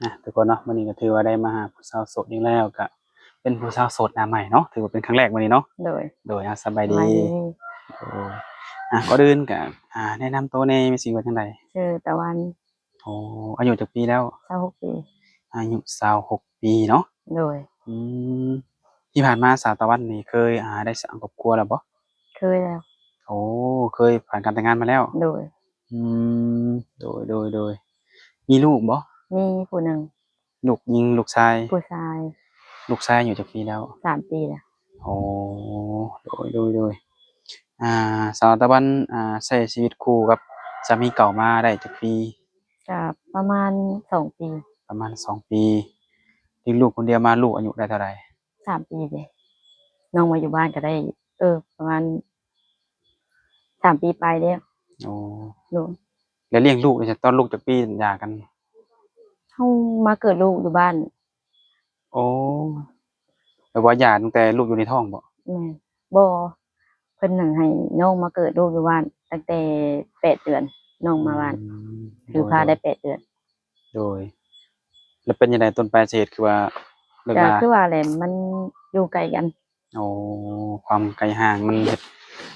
ອ່ະ ທຸກຄົນເນາະ ມື້ນີ້ກໍຖືວ່າໄດ້ມາຫາຜູ້ສາວໂສດອີກແລ້ວ ກໍເປັນຜູ້ສາວໂສດໜ້າໃໝ່ເນາະ ຖືວ່າເປັນຄັ້ງແລກມື້ນີ້ເນາະ. ໂດຍ ໂດຍ ອ່ະ ສະບາຍດີ. ສະບາຍດີ. ໂດຍ ອ່ະ ກ່ອນອື່ນກໍ ອ່າ ແນະນຳໂຕແດ່ ມີຊື່ວ່າຈັ່ງໃດ? ຊື່ຕາວັນ. ໂອ້ ອາຍຸຈັກປີແລ້ວ? ຊາວຫົກປີ. ອາຍຸຊາວຫົກປີເນາະ. ໂດຍ. ອືມ ທີ່ຜ່ານມາສາວຕາວັນນີ້ເຄີຍ ອ່າ ໄດ້ສ້າງຄອບຄົວແລ້ວບໍ່? ເຄີຍແລ້ວ. ໂອ້ ເຄີຍຜ່ານການແຕ່ງງານມາແລ້ວ? ໂດຍ. ອືມ ໂດຍ ໂດຍ ໂດຍ. ມີລູກບໍ່? ມີຜູ້ໜຶ່ງ. ລູກຍິງ ລູກຊາຍ? ຜູ້ຊາຍ. ລູກຊາຍອາຍຸຈັກປີແລ້ວ? ສາມປີແລ້ວ. ໂອ້ ໂດຍ ໂດຍ ໂດຍ. ອ່າ ສາວຕາວັນ ອ່າ ໃຊ້ຊີວິດຄູ່ກັບສາມີເກົ່າມາໄດ້ຈັກປີ? ກໍປະມານສອງປີ. ປະມານສອງປີ. ລ້ຽງລູກຄົນດຽວມາ ລູກອາຍຸໄດ້ເທົ່າໃດ? ສາມປີເດ້. ນ້ອງມາຢູ່ບ້ານກໍໄດ້ ເອີ ປະມານສາມປີປາຍແລ້ວ. ໂອ້ ໂດຍ. ແລ້ວລ້ຽງລູກນີ້ ຕອນລູກຈັກປີຫຍ່າກັນ? ເຮົາມາເກີດລູກຢູ່ບ້ານ. ໂອ້ ແບບວ່າຫຍ່າຕັ້ງແຕ່ລູກຢູ່ໃນທ້ອງບໍ? ແມ່ນ. ບໍ່ ເພິ່ນນັ້ນໃຫ້ນ້ອງມາເກີດລູກຢູ່ບ້ານຕັ້ງແຕ່ແປດເດືອນ ນ້ອງມາບ້ານ. ອືມ ຄືພາໄດ້ແປດເດືອນ. ໂດຍ. ແລ້ວເປັນຈັ່ງໃດຕົ້ນປາຍສາເຫດຄືວ່າເລີກລາ? ກໍຄືວ່າແຫຼະ ມັນຢູ່ໄກກັນ. ໂອ້ ຄວາມໄກຫ່າງມັນເຮັດ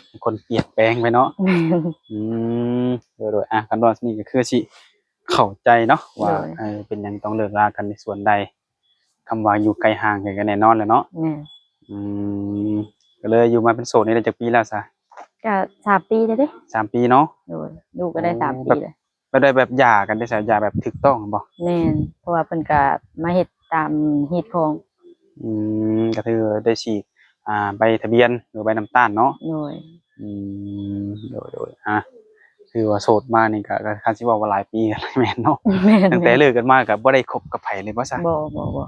ໃຫ້ຄົນປ່ຽນແປງໄປເນາະ. ແມ່ນ. ອືມ ໂດຍໆ ອ່ະ ຄັນວ່ານີ້ກໍຄືຊິເຂົ້າໃຈເນາະວ່າ ໂດຍ ເອີ ເປັນຫຍັງຕ້ອງເລີກລາກັນໃນສ່ວນໃດ. ຄຳວ່າຢູ່ໄກຫ່າງກັນກໍແນ່ນອນແຫຼະເນາະ. ແມ່ນ. ອືມ ກໍເລີຍຢູ່ມາເປັນໂສດນີ້ໄດ້ຈັກປີແລ້ວຊະ? ກໍສາມປີແລ້ວເດ້. ສາມປີເນາະ. ໂດຍ. ລູກກໍໄດ້ສາມປີແລ້ວ. ແບບໃດ ແບບຫຍ່າກັນໄດ້ຊະ? ຫຍ່າແບບຖືກຕ້ອງບໍ? ແມ່ນ. ເພາະວ່າເພິ່ນກໍມາເຮັດຕາມຮີດຄອງ. ອືມ ກໍຖືໄດ້ສີກ ອ່າ ໃບທະບຽນ ຫຼືໃບນຳຕານເນາະ. ໂດຍ. ອືມ ໂດຍໆ ອ່ະ ຖືວ່າໂສດມານີ້ກໍ ກໍຄັນຊິເວົ້າວ່າຫຼາຍປີກໍແມ່ນເນາະ. ແມ່ນ. ຕັ້ງແຕ່ເລີກກັນມາກໍບໍ່ໄດ້ຄົບກັບໃຜເລີຍບໍ່ຊະ? ບໍ່ ບໍ່ ບໍ່.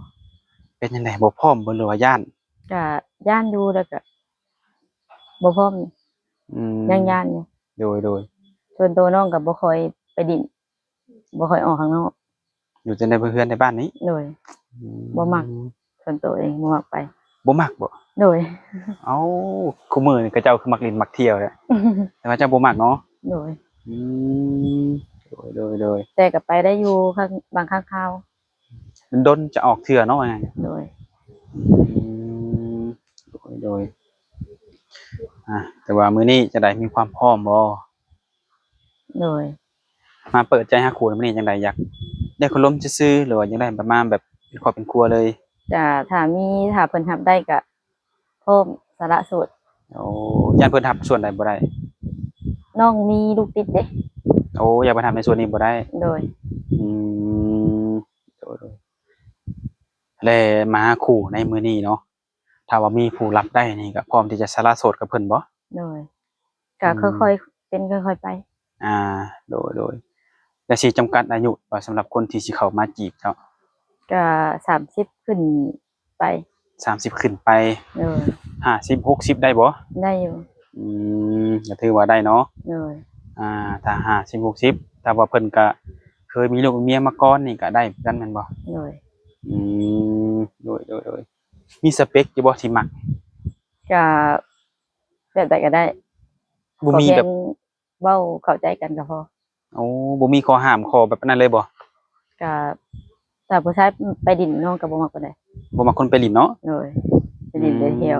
ເປັນຈັ່ງໃດ ບໍ່ພ້ອມບໍ່ ຫຼືວ່າຢ້ານ? ກະຢ້ານຢູ່ ແລ້ວກະບໍ່ພ້ອມ. ອືມ ຍັງຢ້ານຢູ່. ໂດຍ ໂດຍ. ສ່ວນໂຕນ້ອງກະບໍ່ຄ່ອຍໄປດິ້ນ ບໍ່ຄ່ອຍອອກຂ້າງນອກ. ຢູ່ແຕ່ໃນເຮືອນໃນບ້ານນີ້? ໂດຍ. ອືມ ບໍ່ມັກ. ສ່ວນໂຕເອງບໍ່ມັກໄປ. ບໍ່ມັກບໍ? ໂດຍ. ເອົ້າ ຄູ່ມື້ນີ້ເຂົາເຈົ້າຄືມັກຫຼິ້ນມັກທ່ຽວແທ້ ແຕ່ວ່າເຈົ້າບໍ່ມັກເນາະ? ໂດຍ. ອືມ ໂດຍ ໂດຍ ໂດຍ. ແຕ່ກໍໄປໄດ້ຢູ່ ຄັ້ງ ບາງຄັ້ງຄາວ. ດົນໆ ຈະອອກເທື່ອເນາະ ວ່າຫຍັງ. ໂດຍ. ອືມ ໂດຍ ໂດຍ. ອ່າ ແຕ່ວ່າມື້ນີ້ຈັ່ງໃດ ມີຄວາມພ້ອມບໍ່? ໂດຍ. ມາເປີດໃຈຫາຄູ່ໃນມື້ນີ້ຈັ່ງໃດ? ຢາກໄດ້ຄົນລົມຊື່ໆ ຫຼືວ່າຢາກໄດ້ປະມານແບບເປັນຄອບເປັນຄົວເລີຍ? ກະຖ້າມີ ຖ້າເພິ່ນຮັບໄດ້ກະພ້ອມສະຫຼະໂສດ. ໂອ້ ຢ້ານເພິ່ນຮັບສ່ວນໃດບໍ່ໄດ້? ນ້ອງມີລູກຕິດເດ້. ໂອ້ ຢ້ານເພິ່ນຮັບໃນສ່ວນນີ້ບໍ່ໄດ້. ໂດຍ. ອືມ ໂດຍ ໂດຍ. ແລະ ມາຫາຄູ່ໃນມື້ນີ້ເນາະ ຖ້າວ່າມີຜູ້ຮັບໄດ້ນີ້ກໍພ້ອມທີ່ຈະສະຫຼະໂສດກັບເພິ່ນບໍ່? ໂດຍ. ກໍ ອືມ ຄ່ອຍໆ ເປັນຄ່ອຍໆໄປ. ອ່າ ໂດຍ ໂດຍ. ແລະ ຊິຈຳກັດອາຍຸບໍ່ ສຳລັບຄົນທີ່ຊິເຂົ້າມາຈີບເຈົ້າ? ກໍສາມສິບຂຶ້ນໄປ. ສາມສິບຂຶ້ນໄປ. ໂດຍ. ຫ້າສິບ ຫົກສິບ ໄດ້ບໍ່? ໄດ້ຢູ່. ອືມ ກໍຖືວ່າໄດ້ເນາະ. ໂດຍ. ອ່າ ຖ້າຫ້າສິບ ຫົກສິບ ຖ້າວ່າເພິ່ນກໍເຄີຍມີລູກມີເມຍມາກ່ອນນີ້ກໍໄດ້ຄືກັນແມ່ນບໍ່? ໂດຍ. ອືມ ໂດຍ ໂດຍ ໂດຍ. ມີສະເປັກຢູ່ບໍ່ທີ່ມັກ? ກະແບບໃດກໍໄດ້. ບໍ່ມີແບບ ຂໍພຽງເວົ້າເຂົ້າໃຈກັນກໍພໍ. ໂອ້ ບໍ່ມີຂໍ້ຫ້າມ ຂໍ້ແບບນັ້ນເລີຍບໍ່? ກະ ຖ້າຜູ້ຊາຍໄປດິ້ນ ນ້ອງກໍບໍ່ມັກປານໃດ. ບໍ່ມັກຄົນໄປດິ້ນເນາະ? ໂດຍ. ໄປດິ້ນ ອືມ ໄປທ່ຽວ.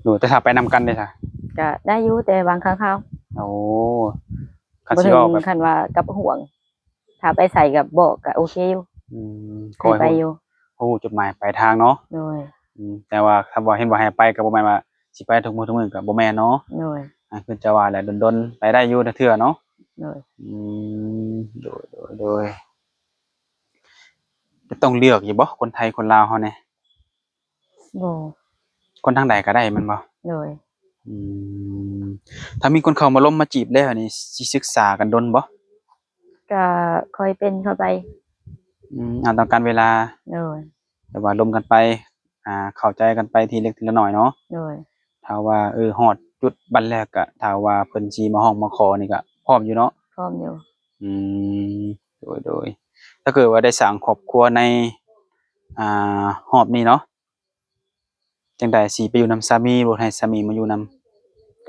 ໂດຍ. ແຕ່ຖ້າໄປນຳກັນເດ້ຊະ? ກະໄດ້ຢູ່ ແຕ່ບາງຄັ້ງຄາວ. ໂອ້ ຄັນຊິເວົ້າແບບ ບໍ່ເຖິງຂັ້ນວ່າກັບຫວງ. ຖ້າໄປໃສກໍບອກກໍໂອເຄຢູ່. ອືມ ໃຫ້ໄປຢູ່ ຂໍໃຫ້ຮູ້ຈຸດໝາຍປາຍທາງເນາະ. ໂດຍ. ອືມ ແຕ່ວ່າຖ້າວ່າເຫັນວ່າໃຫ້ໄປກໍບໍ່ແມ່ນວ່າຊິໄປທຸກມື້ທຸກມື້ກໍບໍ່ແມ່ນເນາະ. ໂດຍ. ອ່າ ຄືຈະວ່າແຫຼະ ດົນໆ ໄປໄດ້ຢູ່ເທື່ອເນາະ. ໂດຍ. ອືມ ໂດຍ ໂດຍ ໂດຍ. ຈະຕ້ອງເລືອກຢູ່ບໍ່ ຄົນໄທຄົນລາວເຮົານີ້? ບໍ່. ຄົນທາງໃດກໍໄດ້ແມ່ນບໍ່? ໂດຍ. ອືມ ຖ້າມີຄົນເຂົ້າມາລົມມາຈີບແລ້ວນີ້ ຊິສຶກສາກັນດົນບໍ່? ກະຄ່ອຍເປັນຄ່ອຍໄປ. ອືມ ອາ ຕ້ອງການເວລາ. ໂດຍ. ແຕ່ວ່າລົມກັນໄປ ອ່າ ເຂົ້າໃຈກັນໄປທີເລັກທີລະໜ້ອຍເນາະ. ໂດຍ. ຖ້າວ່າ ເອີ ຮອດຈຸດບັ້ນແລ້ວກະ ຖ້າວ່າເພິ່ນຊິມາຮ້ອງມາຂໍນີ້ກະພ້ອມຢູ່ເນາະ? ພ້ອມຢູ່. ອືມ ໂດຍ ໂດຍ. ຖ້າເກີດວ່າໄດ້ສ້າງຄອບຄົວໃນ ອ່າ ຮອບນີ້ເນາະ ຈັ່ງໃດ ຊິໄປຢູ່ນຳສາມີ ຫຼືໃຫ້ສາມີມາຢູ່ນຳ?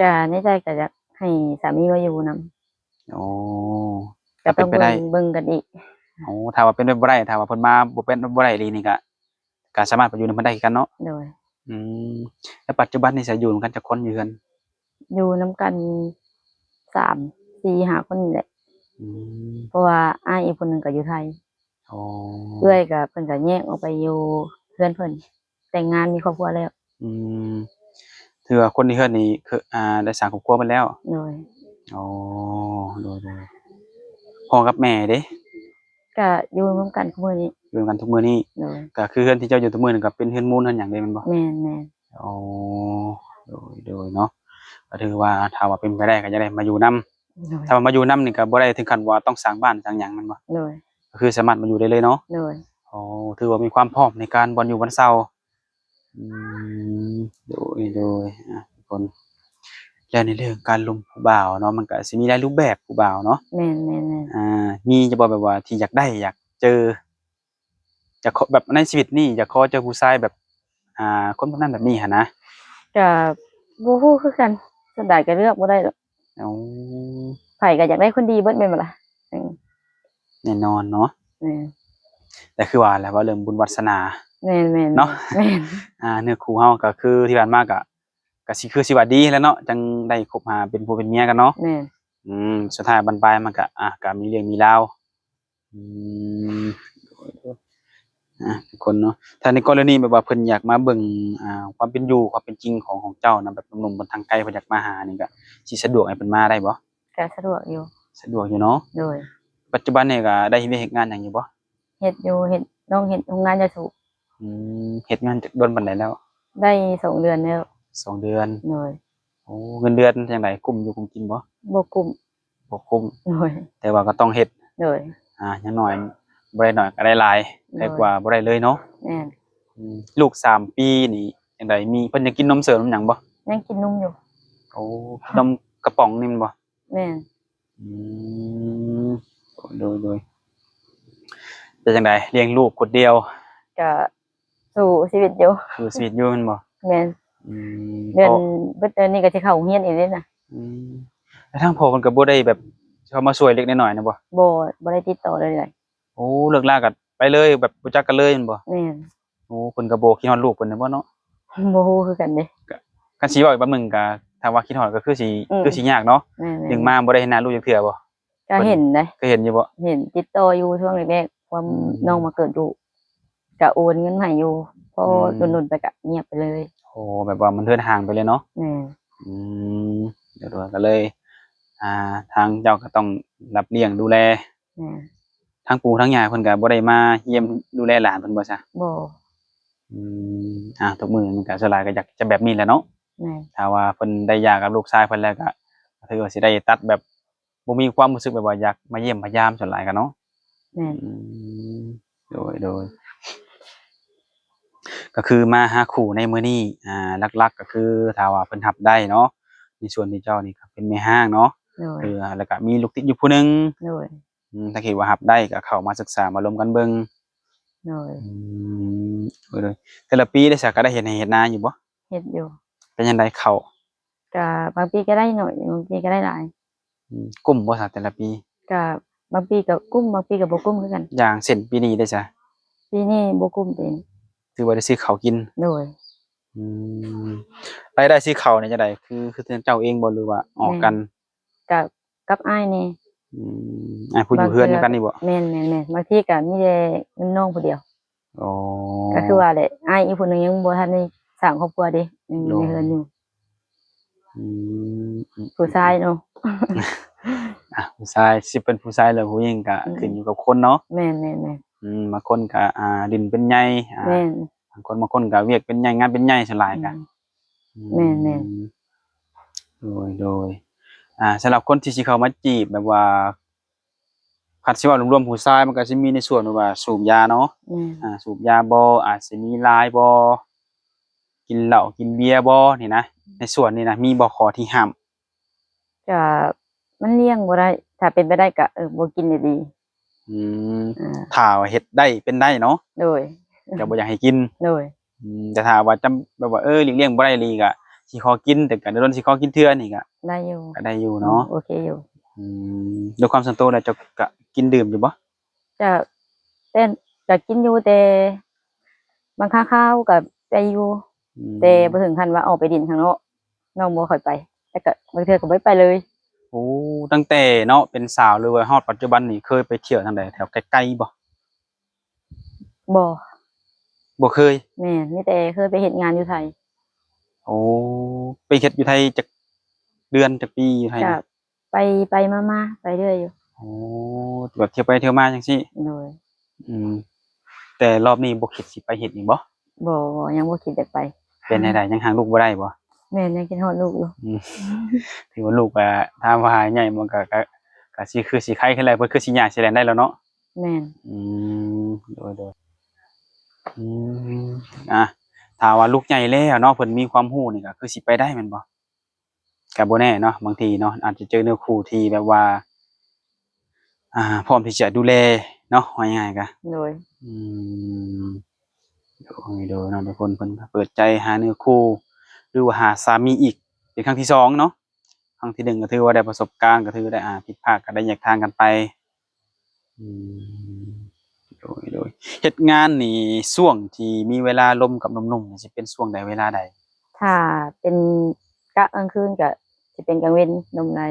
ກະໃນໃຈກະຢາກໃຫ້ສາມີມາຢູ່ນຳ. ໂອ້ ກໍເປັນໄປໄດ້ ເບິ່ງກັນອີກ. ໂອ້ ຖ້າວ່າເປັນໄປບໍ່ໄດ້ ຖ້າວ່າເພິ່ນມາບໍ່ເປັນໄປບໍ່ໄດ້ອີ່ຫຼີນີ້ກະ ກະສາມາດໄປຢູ່ນຳເພິ່ນໄດ້ຄືກັນເນາະ? ໂດຍ. ອືມ ແລ້ວປັດຈຸບັນນີ້ຊະຢູ່ນຳກັນຈັກຄົນຢູ່ເຮືອນ? ຢູ່ນຳກັນສາມ ສີ່ ຫ້າຄົນນີ້ແຫຼະ. ອືມ ເພາະວ່າອ້າຍອີກຜູ້ໜຶ່ງກໍຢູ່ໄທ. ອໍ ເອື້ອຍກໍ ເພິ່ນກໍແຍກອອກໄປຢູ່ເຮືອນເພິ່ນ ແຕ່ງງານມີຄອບຄົວແລ້ວ. ອືມ ຖືວ່າຄົນໃນເຮືອນນີ້ ຄື ອ່າ ໄດ້ສ້າງຄອບຄົວເບິດແລ້ວ? ໂດຍ. ອໍ ໂດຍໆ ພໍ່ກັບແມ່ເດ້? ກະຢູ່ນຳກັນທຸກມື້ນີ້. ຢູ່ນຳກັນທຸກມື້ນີ້. ໂດຍ. ກະຄືເຮືອນທີ່ເຈົ້າຢູ່ທຸກມື້ນີ້ກະເປັນເຮືອນມູນເຮືອນຫຍັງເດ້ແມ່ນບໍ່? ແມ່ນໆ. ອໍ ໂດຍໆ ເນາະ ກະຖືວ່າຖ້າວ່າເປັນໄປໄດ້ກະຢາກໄດ້ມາຢູ່ນຳ. ໂດຍ. ຖ້າວ່າມາຢູ່ນຳນີ້ກະບໍ່ໄດ້ເຖິງຂັ້ນວ່າຕ້ອງສ້າງບ້ານສ້າງຫຍັງແມ່ນບໍ່? ໂດຍ. ກະຄືສາມາດມາຢູ່ໄດ້ເລີຍເນາະ? ໂດຍ. ໂອ້ ຖືວ່າມີຄວາມພ້ອມໃນການບ່ອນຢູ່ບ່ອນເຊົາ. ອືມ ໂດຍໆ ອ່າ ທຸກຄົນ ແລ້ວໃນເລື່ອງການລົມຜູ້ບ່າວເນາະ ມັນກະຊິມີຫຼາຍຮູບແບບຜູ້ບ່າວເນາະ. ແມ່ນໆໆ. ອ່າ ມີຢູ່ບໍ່ແບບວ່າທີ່ຢາກໄດ້ ຢາກເຈີ ຢາກຂໍ ແບບໃນຊີວິດນີ້ຢາກຂໍເຈີຜູ້ຊາຍແບບ ອ່າ ຄົນແບບນັ້ນແບບນີ້ຫັ້ນນະ? ກະບໍ່ຮູ້ຄືກັນ ສ່ວນຫຼາຍກະເລືອກບໍ່ໄດ້ດອກ. ໂອ້ ໃຜກໍຢາກໄດ້ຄົນດີເບິດແມ່ນບໍ່ລະ? ອືມ ແນ່ນອນເນາະ. ແມ່ນ. ແຕ່ຄືວ່າແຫຼະ ເວົ້າເລື່ອງບຸນວາສະໜາ. ແມ່ນໆໆ. ເນາະ? ແມ່ນ. ອ່າ ເນື້ອຄູ່ເຮົາກໍຄືທີ່ຜ່ານມາກໍ ກໍຊິຄືຊິວ່າດີແຫຼະເນາະ ຈັ່ງໄດ້ຄົບຫາເປັນຜົວເປັນເມຍກັນເນາະ. ແມ່ນ. ອືມ ສຸດທ້າຍບັ້ນປາຍມັນກໍ ອ່າ ກໍມີເລື່ອງມີລາວ. ອືມ ອ່າ ທຸກຄົນເນາະ ຖ້າໃນກໍລະນີແບບວ່າເພິ່ນຢາກມາເບິ່ງ ອ່າ ຄວາມເປັນຢູ່ ຄວາມເປັນຈິງຂອງ ຂອງເຈົ້ານະ ແບບໜຸ່ມໆ ເພິ່ນທາງໄກເພິ່ນຢາກມາຫານີ້ ກະຊິສະດວກໃຫ້ເພິ່ນມາໄດ້ບໍ່? ກະສະດວກຢູ່. ສະດວກຢູ່ເນາະ? ໂດຍ. ປັດຈຸບັນນີ້ກະໄດ້ເຮັດວຽກເຮັດງານຫຍັງຢູ່ບໍ່? ເຮັດຢູ່ ເຮັດ ນ້ອງເຮັດໂຮງງານຢາສູບ. ອືມ ເຮັດງານຈັກ ດົນປານໃດແລ້ວ? ໄດ້ສອງເດືອນແລ້ວ. ສອງເດືອນ. ໂດຍ. ໂອ້ ເງິນເດືອນຈັ່ງໃດ ກຸ້ມຢູ່ກຸ້ມກິນບໍ່? ບໍ່ກຸ້ມ. ບໍ່ກຸ້ມ. ໂດຍ. ແຕ່ວ່າກໍຕ້ອງເຮັດ. ໂດຍ. ອ່າ ຢ່າງໜ້ອຍບໍ່ໄດ້ໜ້ອຍກໍໄດ້ຫຼາຍ. ໂດຍ. ໄດ້ກວ່າບໍ່ໄດ້ເລີຍເນາະ. ແມ່ນ. ອືມ ລູກສາມປີນີ້ຈັ່ງໃດ ມີ ເພິ່ນຍັງກິນນົມເສີມນຳຫຍັງບໍ່? ຍັງກິນນົມຢູ່. ໂອ້ ນົມກະປ໋ອງນີ້ແມ່ນບໍ່? ແມ່ນ. ອືມ ໂດຍໆ ເປັນຈັ່ງໃດ ລ້ຽງລູກຄົນດຽວ? ກະ ສູ້ຊີວິດຢູ່. ສູ້ຊີວິດຢູ່ແມ່ນບໍ່? ແມ່ນ. ອືມ ເດືອນ ເພາະ ເບິດເດືອນນີ້ກໍຊິເຂົ້າໂຮງຮຽນອີກເດ້ນະ. ອືມ ແລ້ວທາງພໍ່ເພິ່ນກໍບໍ່ໄດ້ແບບເຂົ້າມາຊ່ວຍເລັກໆນ້ອຍໆນະບໍ່? ບໍ່ ບໍ່ໄດ້ຕິດຕໍ່ເລີຍ. ໂອ້ ເລີກລາກັນໄປເລີຍ ແບບບໍ່ຈັກກັນເລີຍແມ່ນບໍ່? ແມ່ນ. ໂອ້ ເພິ່ນກໍບໍ່ຄິດຮອດລູກເພິ່ນແມ່ນບໍ່ເນາະ? ບໍ່ຮູ້ຄືກັນເດ້. ກໍ ຄັນຊິເວົ້າອີກແບບໜຶ່ງກໍ ຖ້າວ່າຄິດຮອດກໍຄືຊິ ອືມ ຄືຊິຍາກເນາະ. ແມ່ນໆ. ດຶງມາບໍ່ໄດ້ເຫັນໜ້າລູກຈັກເທື່ອບໍ່? ກໍເຫັນໄດ໋. ເຫັນຢູ່ບໍ່? ເຫັນ ຕິດຕໍ່ຢູ່ຊ່ວງແລກໆ ຄວາມ ອືມ ນ້ອງມາເກີດຢູ່ ກະໂອນເງິນໃຫ້ຢູ່ ພໍ ອືມ ດົນໆໄປກະງຽບໄປເລີຍ. ໂອ້ ແບບວ່າມັນເຮືອນຫ່າງໄປເລີຍເນາະ? ແມ່ນ. ອືມ ໂດຍໆ ກໍເລີຍ ອ່າ ທາງເຈົ້າກໍຕ້ອງຮັບລ້ຽງດູແລ. ແມ່ນ. ທາງປູ່ທາງຍ່າເພິ່ນກໍບໍ່ໄດ້ມາຢ້ຽມດູແລຫຼານເພິ່ນບໍ່ຊະ? ບໍ່. ອືມ ອ່າ ທຸກມື້ມັນກໍສ່ວນຫຼາຍກໍຢາກຈະແບບນີ້ແຫຼະເນາະ? ແມ່ນ. ຖ້າວ່າເພິ່ນໄດ້ຫຍ່າກັບລູກຊາຍເພິ່ນແລ້ວກໍ ຖືວ່າຊິໄດ້ຕັດແບບ ບໍ່ມີຄວາມຮູ້ສຶກແບບວ່າຢາກມາຢ້ຽມມາຢາມສ່ວນຫຼາຍກັນເນາະ? ແມ່ນ. ອືມ ໂດຍໆ ກໍຄືມາຫາຄູ່ໃນມື້ນີ້ ອ່າ ຫຼັກໆ ກໍຄືຖ້າວ່າເພິ່ນຮັບໄດ້ເນາະ ໃນສ່ວນທີ່ເຈົ້ານີ້ກໍເປັນແມ່ຮ້າງເນາະ? ໂດຍ. ເອີ ແລ້ວກໍມີລູກຕິດຢູ່ຜູ້ໜຶ່ງ? ໂດຍ. ອືມ ຖ້າເກີດວ່າຮັບໄດ້ກໍເຂົ້າມາສຶກສາມາລົມກັນເບິ່ງ. ໂດຍ. ອືມ ໂດຍໆ ແຕ່ລະປີເດຊະ ກໍໄດ້ເຮັດໄຮ່ເຮັດນາຢູ່ບໍ່? ເຮັດຢູ່. ເປັນຈັ່ງໃດເຂົ້າ? ກະບາງປີກໍໄດ້ໜ້ອຍ ບາງປີກໍໄດ້ຫຼາຍ. ອືມ ກຸ້ມບໍ່ຊະແຕ່ລະປີ? ກະບາງປີກໍກຸ້ມ ບາງປີກໍບໍ່ກຸ້ມຄືກັນ. ຢ່າງເຊັ່ນປີນີ້ເດຊະ? ປີນີ້ບໍ່ກຸ້ມປີນີ້. ຖືວ່າໄດ້ຊື້ເຂົ້າກິນ? ໂດຍ. ອືມ ລາຍໄດ້ຊື້ເຂົ້ານີ້ຈັ່ງໃດ ຄື ຄືເຈົ້າເອງບໍ່ ຫຼືວ່າອອກກັນ? ແມ່ນ. ກະກັບອ້າຍແດ່. ອືມ ອ້າຍຜູ້ຢູ່ເຮືອນນຳກັນນີ້ບໍ່? ບາງເທື່ອ ແມ່ນໆໆ ບາງທີກະມີແຕ່ເງິນນ້ອງຜູ້ດຽວ. ອໍ ກໍຄືວ່າແຫຼະ ອ້າຍອີກຜູ້ໜຶ່ງຍັງບໍ່ທັນໄດ້ສ້າງຄອບຄົວເດ້ ຍັງຢູ່ໃນເຮືອນຢູ່. ໂດຍ. ອືມ ຜູ້ຊາຍເນາະ. ອ່ະ ຜູ້ຊາຍ ຊິເປັນຜູ້ຊາຍ ຫຼື ຜູ້ຍິງກໍ ອືມ ຂຶ້ນຢູ່ກັບຄົນເນາະ. ແມ່ນໆໆ. ອືມ ບາງຄົນກໍ ອ່າ ດິນເປັນໃຫຍ່ ອ່າ ແມ່ນ ບາງຄົນ ບາງຄົນກໍວຽກເປັນໃຫຍ່ ງານເປັນໃຫຍ່ສ່ວນຫຼາຍກໍ ອືມ ອືມ ແມ່ນໆ. ໂດຍໆ ອ່າ ສຳລັບຄົນທີ່ຊິເຂົ້າມາຈີບ ແບບວ່າ ຄັນຊິເວົ້າລວມໆ ຜູ້ຊາຍມັນກໍຊິມີໃນສ່ວນທີ່ວ່າສູບຢາເນາະ. ແມ່ນ. ອ່າ ສູບຢາບໍ່ ອາດຊິມີລາຍບໍ່ ກິນເຫຼົ້າກິນເບຍບໍ່ນີ້ນະ ໃນສ່ວນນີ້ນະ ມີບໍ່ຂໍ້ທີ່ຫ້າມ? ກະມັນລ່ຽງບໍ່ໄດ້ ຖ້າເປັນໄປໄດ້ກະ ເອີ ບໍ່ກິນດີໆ. ອືມ ອ່າ ຖ້າວ່າເຮັດໄດ້ເປັນໄດ້ເນາະ. ໂດຍ. ກະບໍ່ຢາກໃຫ້ກິນ. ໂດຍ. ອືມ ແຕ່ຖ້າວ່າຈຳ ແບບວ່າ ເອີ ຫຼີກລ່ຽງບໍ່ໄດ້ອີ່ຫຼີກະ ຊິຂໍກິນ ແຕ່ກະດົນໆຊິຂໍກິນເທື່ອນີ້ກະໄດ້ຢູ່ ກະໄດ້ຢູ່ເນາະ. ອືມ ໂອເຄຢູ່. ອືມ ໂດຍຄວາມສ່ວນໂຕແລ້ວເຈົ້າກະກິນດື່ມຢູ່ບໍ່? ກະ ແຕ່ ກະກິນຢູ່ ແຕ່ບາງຄາວກະໄປຢູ່ ອືມ ແຕ່ບໍ່ເຖິງຂັ້ນວ່າອອກໄປຫຼິ້ນຂ້າງນອກ ນ້ອງບໍ່ຄ່ອຍໄປ ແລ້ວກະບາງເທື່ອກະບໍ່ໄດ້ໄປເລີຍ. ໂອ້ ຕັ້ງແຕ່ເນາະເປັນສາວ ຫຼືວ່າຮອດປັດຈຸບັນນີ້ ເຄີຍໄປທ່ຽວທາງໃດ ແຖວໃກ້ໆບໍ່? ບໍ່ ບໍ່ເຄີຍ. ແມ່ນ ມີແຕ່ເຄີຍໄປເຮັດງານຢູ່ໄທ. ໂອ້ ໄປເຮັດຢູ່ໄທຈັກເດືອນຈັກປີຢູ່ໄທ? ກະໄປໆມາໆ ໄປເລື້ອຍຢູ່. ໂອ້ ແບບທ່ຽວໄປທ່ຽວມາຈັ່ງຊີ້? ໂດຍ. ອືມ ແຕ່ລອບນີ້ບໍ່ຄິດຊິໄປເຮັດອີກບໍ່? ບໍ່ ບໍ່ ຍັງບໍ່ຄິດຢາກໄປ. ເປັນແນວໃດ ຍັງຫາລູກບໍ່ໄດ້ບໍ່? ແມ່ນ ຍັງຄິດຮອດລູກຢູ່. ອືມ ຖືວ່າລູກກະ ຖາມວ່າໃຫຍ່ມັນກະ ກະ ກະຊິຄືຊິໄຄຂຶ້ນແລ້ວ ເພິ່ນຄືຊິຍ່າງຊິແລ່ນໄດ້ແລ້ວເນາະ. ແມ່ນ. ອືມ ໂດຍໆ ອືມ ອ່າ ຖ້າວ່າລູກໃຫຍ່ແລ້ວເນາະ ເພິ່ນມີຄວາມຮູ້ນີ້ກະຄືຊິໄປໄດ້ແມ່ນບໍ່? ກະບໍ່ແນ່ເນາະ ບາງທີເນາະ ອາດຈະເຈີເນື້ອຄູ່ທີ່ແບບວ່າ ອ່າ ພ້ອມທີ່ຈະດູແລເນາະ ວ່າງ່າຍໆກະ. ໂດຍ. ອືມ ໂດຍໆເນາະ ທຸກຄົນ ເພິ່ນກະເປີດໃຈຫາເນື້ອຄູ່ ຫຼືວ່າຫາສາມີອີກເປັນຄັ້ງທີສອງເນາະ. ຄັ້ງທີໜຶ່ງກະຖືວ່າໄດ້ປະສົບການ ກະຖືໄດ້ ອ່າ ຜິດພາດ ກະໄດ້ແຍກທາງກັນໄປ. ອືມ ໂດຍໆ ເຮັດງານນີ້ ຊ່ວງທີ່ມີເວລາລົມກັບໜຸ່ມໆນີ້ ຊິເປັນຊ່ວງໃດ ເວລາໃດ? ຖ້າເປັນກະກາງຄືນກະຊິເປັນກາງເວັນລົມໄດ້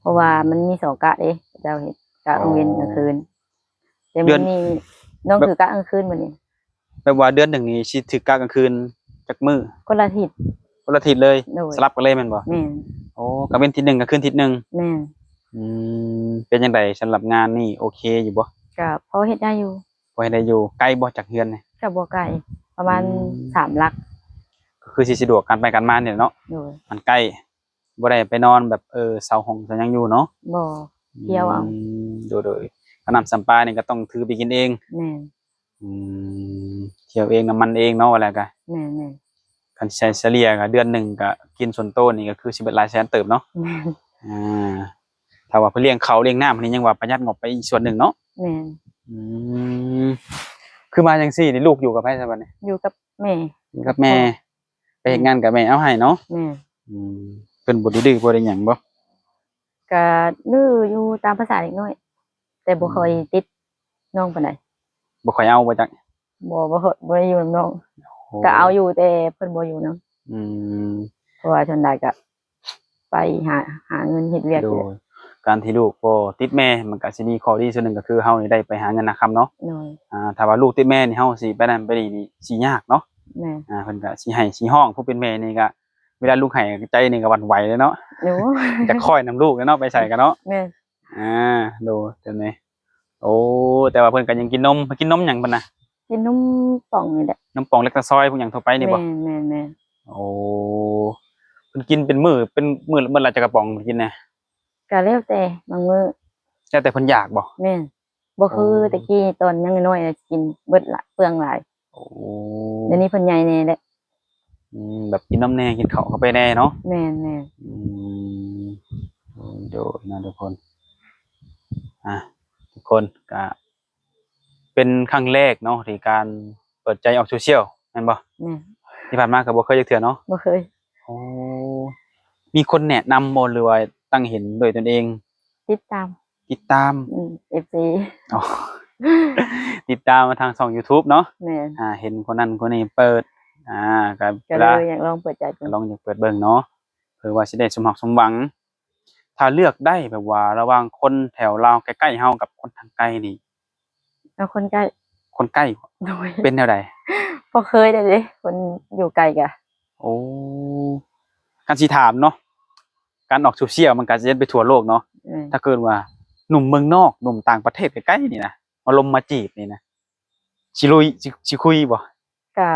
ເພາະວ່າ ອືມ ມັນມີສອງກະເດ້ ເຂົາເຈົ້າເຮັດກະກາງເວັນ ອໍ ກາງຄືນ. ແຕ່ມື້ນີ້ນ້ອງຖືກະກາງຄືນມື້ນີ້. ແບບວ່າເດືອນໜຶ່ງນີ້ຊິຖືກກະກາງຄືນຈັກມື້? ຄົນລະທິດ. ຄົນລະທິດເລີຍ? ໂດຍ. ສະຫຼັບກັນເລີຍແມ່ນບໍ່? ແມ່ນ. ໂອ້ ກາງເວັນທິດໜຶ່ງ ກາງຄືນທິດໜຶ່ງ. ແມ່ນ. ອືມ ເປັນຈັ່ງໃດສຳລັບງານນີ້ ໂອເຄຢູ່ບໍ່? ກະພໍເຮັດໄດ້ຢູ່. ພໍເຮັດໄດ້ຢູ່. ໄກບໍ່ຈາກເຮືອນນີ້? ກະບໍ່ໄກ ປະມານ ອືມ ສາມຫຼັກ ກະຄືຊິສະດວກການໄປການມານີ້ແຫຼະເນາະ. ໂດຍ. ມັນໃກ້ ບໍ່ໄດ້ໄປນອນແບບ ເອີ ເຊົ່າຫ້ອງເຊົ່າຫຍັງຢູ່ເນາະ? ບໍ່ ທ່ຽວເອົາ. ອືມ ໂດຍໆ ກະນ້ຳສຳປານີ້ກະຕ້ອງຖືໄປກິນເອງ. ແມ່ນ. ອືມ ທ່ຽວເອງ ນ້ຳມັນເອງເນາະ ວ່າແລ້ວກະ. ແມ່ນໆ. ຄັນໃຊ້ສະເລ່ຍກະເດືອນໜຶ່ງກະກິນສ່ວນໂຕນີ້ກະຄືຊິເບິດຫຼາຍແສນເຕີບເນາະ. ແມ່ນ. ອ່າ ຖ້າວ່າເພື່ອລ້ຽງເຂົ້າລ້ຽງນ້ຳນີ້ ຍັງວ່າປະຢັດງົບໄປອີກສ່ວນໜຶ່ງເນາະ. ແມ່ນ. ອືມ ຄືມາຈັ່ງຊີ້ນີ້ ລູກຢູ່ກັບໃຜຊະບັດນີ້? ຢູ່ກັບແມ່. ຢູ່ກັບແມ່. ໄປເຮັດງານກະແມ່ເອົາໃຫ້ເນາະ. ແມ່ນ. ອືມ ເພິ່ນບໍ່ໄດ້ດື້ບໍ່ໄດ້ຫຍັງບໍ່? ກະດື້ຢູ່ຕາມພາສາເດັກນ້ອຍ ແຕ່ບໍ່ຄ່ອຍ ອືມ ຕິດນ້ອງປານໃດ. ບໍ່ຄ່ອຍເອົາບໍ່ຈັກ? ບໍ່ ບໍ່ ບໍ່ໄດ້ຢູ່ນຳນ້ອງ. ໂອ້ ກະເອົາຢູ່ ແຕ່ເພິ່ນບໍ່ຢູ່ນຳ. ອືມ ເພາະວ່າສ່ວນຫຼາຍກະໄປຫາ ຫາເງິນເຮັດວຽກ. ໂດຍ. ການທີ່ລູກບໍ່ຕິດແມ່ ມັນກະຊິມີຂໍ້ດີສ່ວນໜຶ່ງ ກະຄືເຮົານີ້ໄດ້ໄປຫາເງິນຫາຄຳເນາະ. ໂດຍ. ອ່າ ຖ້າວ່າລູກຕິດແມ່ນີ້ ເຮົາຊິໄປນັ້ນໄປນີ້ນີ້ຊິຍາກເນາະ. ແມ່ນ. ອ່າ ເພິ່ນກະຊິໄຫ້ຊິຮ້ອງ ຜູ້ເປັນແມ່ນີ້ກະ ເວລາລູກໄຫ້ໃຈນີ້ກະຫວັ່ນໄຫວເລີຍເນາະ. ໂດຍ. ຢາກຄ້ອຍນຳລູກເລີຍເນາະ ໄປໃສກະເນາະ. ແມ່ນ. ອ່າ ໂດຍ ຈັ່ງໃດ. ໂອ້ ແຕ່ວ່າເພິ່ນກະຍັງກິນນົມ ເພິ່ນກິນນົມຫຍັງເພິ່ນນະ? ກິນນົມປ່ອງນີ້ແຫຼະ. ນົມປ່ອງເລັກຕາຊອຍ ພວກຫຍັງທົ່ວໄປນີ້ບໍ່? ແມ່ນໆ. ໂອ້ ເພິ່ນກິນເປັນມື້ ເປັນມື້ລະ ມື້ລະຈັກກະປ໋ອງເພິ່ນກິນນະ? ກະແລ້ວແຕ່ ບາງມື້. ແລ້ວແຕ່ເພິ່ນຢາກບໍ່? ແມ່ນ. ບໍ່ຄື ໂອ້ ແຕ່ກີ້ຕອນຍັງນ້ອຍໆ ກິນເບິດຫຼາຍ ເປືອງຫຼາຍ. ໂອ້ ດຽວນີ້ເພິ່ນໃຫຍ່ແດ່ແຫຼະ. ອືມ ແບບກິນນົມແດ່ ກິນເຂົ້າເຂົ້າໄປແດ່ເນາະ. ແມ່ນໆ. ອືມ ໂດຍໆ ເນາະທຸກຄົນ. ອ່າ ທຸກຄົນ ກະເປັນຄັ້ງແລກເນາະ ທີ່ການເປີດໃຈອອກໂຊຊຽວ ແມ່ນບໍ່? ແມ່ນ. ທີ່ຜ່ານມາກະບໍ່ເຄີຍຈັກເທື່ອເນາະ? ບໍ່ເຄີຍ. ໂອ້ ມີຄົນແນະນຳບໍ່ ຫຼືວ່າຕັ້ງເຫັນດ້ວຍຕົນເອງ? ຕິດຕາມ. ຕິດຕາມ ອືມ ເອັຟຊີ. ອໍ ຕິດຕາມມາທາງຊ່ອງຢູທູບເນາະ. ແມ່ນ. ອ່າ ເຫັນຄົນນັ້ນຄົນນີ້ເປີດ ອ່າ ກະ ກະເລີຍຢາກລອງເປີດໃຈເບິ່ງ ກະລອງຢາກເປີດເບິ່ງເນາະ ເພື່ອວ່າຊິໄດ້ສົມຫວັງສົມຫວັງ. ຖ້າເລືອກໄດ້ແບບວ່າລະຫວ່າງຄົນແຖວລາວໃກ້ໆເຮົາກັບຄົນທາງໄກນີ້ ເອົາຄົນໃກ້. ຄົນໃກ້. ໂດຍ. ເປັນແນວໃດ? ບໍ່ເຄີຍໄດ້ເດ້ ຄົນຢູ່ໄກກະ. ໂອ້ ຄັນຊິຖາມເນາະ ການອອກໂຊຊຽວມັນກະຊິເຮັດໄປທົ່ວໂລກເນາະ. ແມ່ນ. ຖ້າເກີດວ່າໜຸ່ມເມືອງນອກ ໜຸ່ມຕ່າງປະເທດໃກ້ໆນີ້ນະ ມາລົມມາຈີບນີ້ນະ ຊິລຸຍ ຊິ ຊິຄຸຍບໍ່? ກະ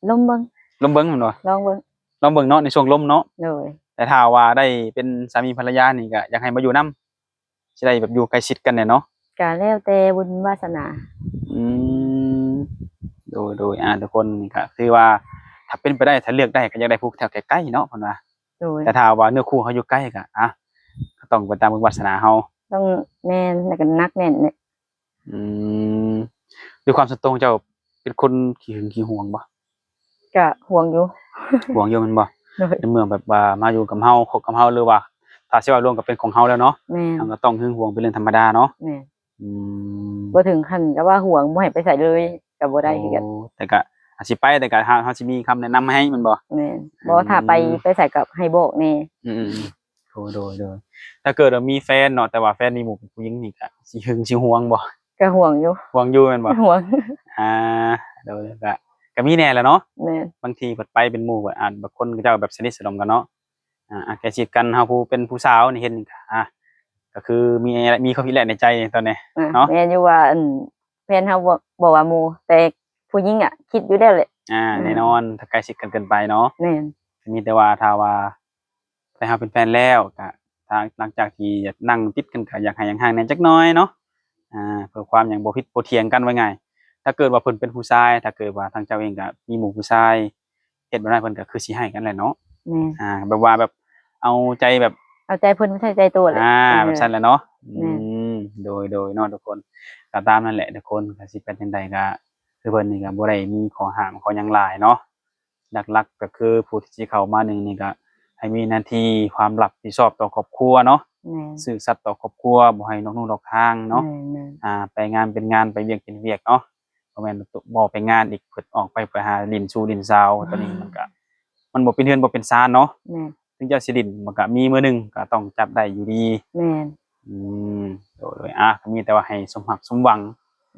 ລົມເບິ່ງ. ລົມເບິ່ງແມ່ນບໍ່? ລອງເບິ່ງ. ລອງເບິ່ງເນາະ ໃນຊ່ວງລົມເນາະ. ໂດຍ. ແຕ່ຖ້າວ່າໄດ້ເປັນສາມີພັນລະຍານີ້ກະຢາກໃຫ້ມາຢູ່ນຳ ຊິໄດ້ແບບຢູ່ໃກ້ຊິດກັນແດ່ເນາະ. ກະແລ້ວແຕ່ບຸນວາສະໜາ. ອືມ ໂດຍໆ ອ່າ ທຸກຄົນ ນີ້ກະຄືວ່າ ຖ້າເປັນໄປໄດ້ ຖ້າເລືອກໄດ້ກະຢາກໄດ້ຜູ້ແຖວໃກ້ໆເນາະ ເພິ່ນວ່າ. ໂດຍ. ແຕ່ຖ້າວ່າເນື້ອຄູ່ເຮົາຢູ່ໄກກະ ອ່າ ກະຕ້ອງໄປຕາມບຸນວາສະໜາເຮົາ. ຕ້ອງ ແມ່ນ ແລ້ວກະໜັກແໜ້ນແຫຼະ. ອືມ ດ້ວຍຄວາມສ່ວນຕົວຂອງເຈົ້າ ເປັນຄົນຂີ້ຫຶງຂີ້ຫວງບໍ່? ກະຫວງຢູ່. ຫວງຢູ່ແມ່ນບໍ່? ໂດຍ. ໃນເມື່ອແບບວ່າມາຢູ່ກັບເຮົາ ຄົບກັບເຮົາ ຫຼືວ່າ ຖ້າຊິເວົ້າລວມກະເປັນຂອງເຮົາແລ້ວເນາະ. ແມ່ນ. ເຮົາກະຕ້ອງຫຶງຫວງເປັນເລື່ອງທຳມະດາເນາະ. ແມ່ນ. ອື ບໍ່ເຖິງຂັ້ນກັບວ່າຫວງບໍ່ໃຫ້ໄປໃສເລີຍ ກໍບໍ່ໄດ້ຄືກັນ. ໂອ້ ແຕ່ກໍອາດຊິໄປ ແຕ່ກໍເຮົາ ເຮົາຊິມີຄຳແນະນຳໃຫ້ແມ່ນບໍ່? ແມ່ນ. ບໍ່ ຖ້າໄປ ໄປໃສກໍໃຫ້ບອກແດ່. ອືມໆໆ ໂດຍໆໆ. ຖ້າເກີດວ່າມີແຟນເນາະ ແຕ່ວ່າແຟນມີໝູ່ເປັນຜູ້ຍິງນີ້ ກໍຊິຫຶງຊິຫວງບໍ່? ກໍຫວງຢູ່. ຫວງຢູ່ແມ່ນບໍ່? ຫວງ. ອ່າ ໂດຍ ກໍ ກໍມີແດ່ແຫຼະເນາະ. ແມ່ນ. ບາງທີເພິ່ນໄປເປັນໝູ່ ອາດບາງຄົນເຂົາເຈົ້າແບບສະໜິດສະໜົມກັນເນາະ. ອ່າ ອາ ແກຊິກັນ ເຮົາຜູ້ເປັນຜູ້ສາວນີ້ເຫັນ ອ່າ ກໍຄືມີ ມີຄວາມຄິດແລ່ໃນໃຈຕອນນີ້ ອ່າ ເນາະ. ແມ່ນຢູ່ວ່າ ອັນ ແຟນເຮົາບໍ່ ບໍ່ວ່າໝູ່ ແຕ່ຜູ້ຍິງອະຄິດຢູ່ແລ້ວແຫຼະ. ອ່າ ອືມ ແນ່ນອນ ຖ້າໃກ້ຊິດກັນເກີນໄປເນາະ. ແມ່ນ. ມີແຕ່ວ່າຖ້າວ່າ ໄປຫາເປັນແຟນແລ້ວ ກະ ທາງ ຫຼັງຈາກທີ່ຢາກນັ່ງຕິດກັນ ກະຢາກໃຫ້ຫ່າງໆແດ່ຈັກໜ້ອຍເນາະ. ອ່າ ເພື່ອຄວາມຫຍັງ ບໍ່ຜິດບໍ່ຖຽງກັນ ວ່າງ່າຍ. ຖ້າເກີດວ່າເພິ່ນເປັນຜູ້ຊາຍ ຖ້າເກີດວ່າທາງເຈົ້າເອງກະມີໝູ່ຜູ້ຊາຍ ເຮັດແບບນັ້ນ ເພິ່ນກະຄືຊິໃຫ້ກັນແຫຼະເນາະ. ແມ່ນ. ອ່າ ແບບວ່າແບບເອົາໃຈແບບ ເອົາໃຈເພິ່ນໃສ່ໃຈໂຕແຫຼະ. ອ່າ ເອີ ແບບຊັ້ນແຫຼະເນາະ. ແມ່ນ. ອືມ ໂດຍ ໂດຍເນາະທຸກຄົນ ກະຕາມນັ້ນແຫຼະທຸກຄົນ ກະຊິເປັນຈັ່ງໃດກະ ຄືເພິ່ນນີ້ກະບໍ່ໄດ້ມີຂໍ້ຫ້າມຂໍ້ຫຍັງຫຼາຍເນາະ. ຫຼັກໆກໍຄືຜູ້ທີ່ຊິເຂົ້າມາໜຶ່ງນີ້ກໍໃຫ້ມີໜ້າທີ່ຄວາມຮັບຜິດຊອບຕໍ່ຄອບຄົວເນາະ. ແມ່ນ. ຊື່ສັດຕໍ່ຄອບຄົວ ບໍ່ໃຫ້ນອກໜູນອກທາງເນາະ. ແມ່ນໆ. ອ່າ ໄປງານເປັນງານ ໄປວຽກເປັນວຽກເນາະ. ບໍ່ແມ່ນບໍ່ໄປງານອີກ ເພິ່ນອອກໄປ ໄປຫາຫຼິ້ນຊູ່ຫຼິ້ນສາວ ໂຕນີ້ມັນກໍ ມັນບໍ່ເປັນເຮືອນບໍ່ເປັນຊານເນາະ. ແມ່ນ. ເຖິງເຈົ້າຊິຫຼິ້ນ ມັນກໍມີມື້ໜຶ່ງກໍຕ້ອງຈັບໄດ້ຢູ່ດີ. ແມ່ນ. ອືມ ໂດຍໆ ອ່າ ກໍມີແຕ່ວ່າໃຫ້ສົມຫວັງ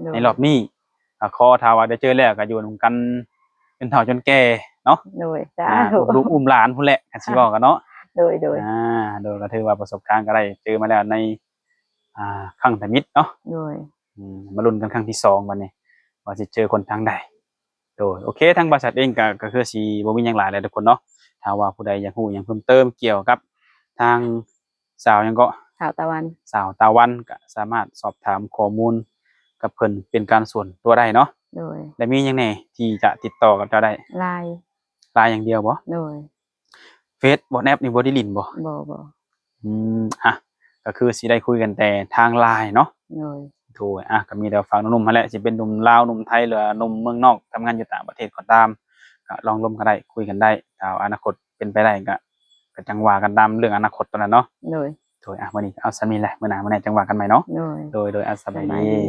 ໂດຍ ໃນຮອບນີ້ ກໍຂໍຖ້າວ່າໄດ້ເຈີແລ້ວກໍຢູ່ນຳກັນຈົນເຖົ້າຈົນແກ່ເນາະ. ໂດຍ ສາ ອ່າ ທຸ ອຸ້ມລູກອຸ້ມຫຼານພຸ້ນແຫຼະ ຄັນຊິເວົ້າກັນເນາະ. ໂດຍໆ ອ່າ ໂດຍ ກໍຖືວ່າປະສົບການກໍໄດ້ເຈີມາແລ້ວໃນ ອ່າ ຄັ້ງທຳອິດເນາະ. ໂດຍ ອືມ ມາລຸ້ນກັນຄັ້ງທີສອງບັດນີ້ ວ່າຊິເຈີຄົນທາງໃດ. ໂດຍ ໂອເຄ ທາງບ່າວສັດເອງກໍ ກໍຄືຊິບໍ່ມີຫຍັງຫຼາຍແລ້ວທຸກຄົນເນາະ. ຖ້າວ່າຜູ້ໃດຢາກຮູ້ຫຍັງເພີ່ມເຕີມກ່ຽວກັບທາງ ສາວຫຍັງເກາະ? ສາວຕາວັນ. ສາວຕາວັນ ກໍສາມາດສອບຖາມຂໍ້ມູນກັບເພິ່ນເປັນການສ່ວນຕົວໄດ້ເນາະ. ໂດຍ ແລະ ມີຫຍັງແດ່ທີ່ຈະຕິດຕໍ່ກັບເຈົ້າໄດ້? ລາຍ. ລາຍຢ່າງດຽວບໍ່? ໂດຍ ເຟສ ວັອດແອັບ ນີ້ບໍ່ໄດ້ຫຼິ້ນບໍ່? ບໍ່ ບໍ່. ອືມ ອ່ະ ກໍຄືຊິໄດ້ຄຸຍກັນແຕ່ທາງລາຍເນາະ. ໂດຍ ໂດຍ ອ່ະ ກໍມີແຕ່ຝາກໜຸ່ມໆຫັ້ນແຫຼະ ຊິເປັນໜຸ່ມລາວ ໜຸ່ມໄທ ຫຼືວ່າໜຸ່ມເມືອງນອກ ທຳງານຢູ່ຕ່າງປະເທດກໍຕາມ ກໍລອງລົມກັນໄດ້ ຄຸຍກັນໄດ້ ຖ້າອະນາຄົດເປັນໄປໄດ້ກໍ ກໍຈັ່ງວ່າກັນຕາມເລື່ອງອະນາຄົດຕອນນັ້ນເນາະ. ໂດຍ ໂດຍ ອ່ະ ມື້ນີ້ເອົາສ່ຳນີ້ແຫຼະ ມື້ໜ້າ ມື້ໜ້າຈັ່ງວ່າກັນໃໝ່ເນາະ. ໂດຍ ໂດຍ ໂດຍ ອ່ະ ສະບາຍດີ. ສະບາຍດີ.